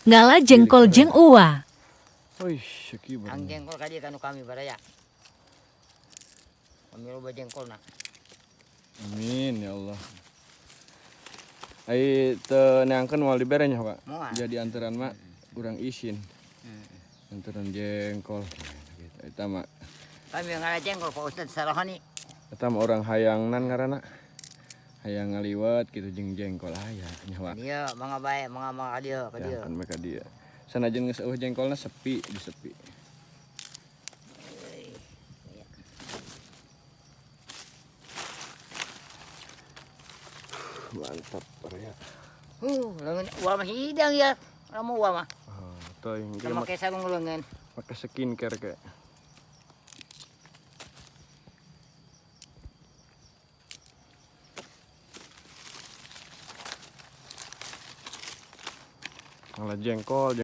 Ngala jengkol jeung Uwa. Wih, sakieu Ang barang. jengkol ka dieu kanu kami baraya. Kami loba jengkolna. Amin ya Allah. Ai teu neangkeun moal dibere nya, Pak. Moal. Jadi anteran mah urang isin. Anteran jengkol. Gitu. Eta mah Kami ngala jengkol Pak Ustad Sarahani. eta mah orang hayangnan ngaranna. Hayang ngaliwat gitu jeung jengkol aya nya, Pak. Dia mangga bae, mangga mangga ka dieu, ka dieu. Kan mereka dia. Sanajan geus eueuh jengkolna sepi, di sepi. Mantap, ya. Leungeun uwa mah hidang ya. Lamun uwa mah. Oh, teuing Kalau make sarung leungeun. pakai skincare kayak. Malah jengkol.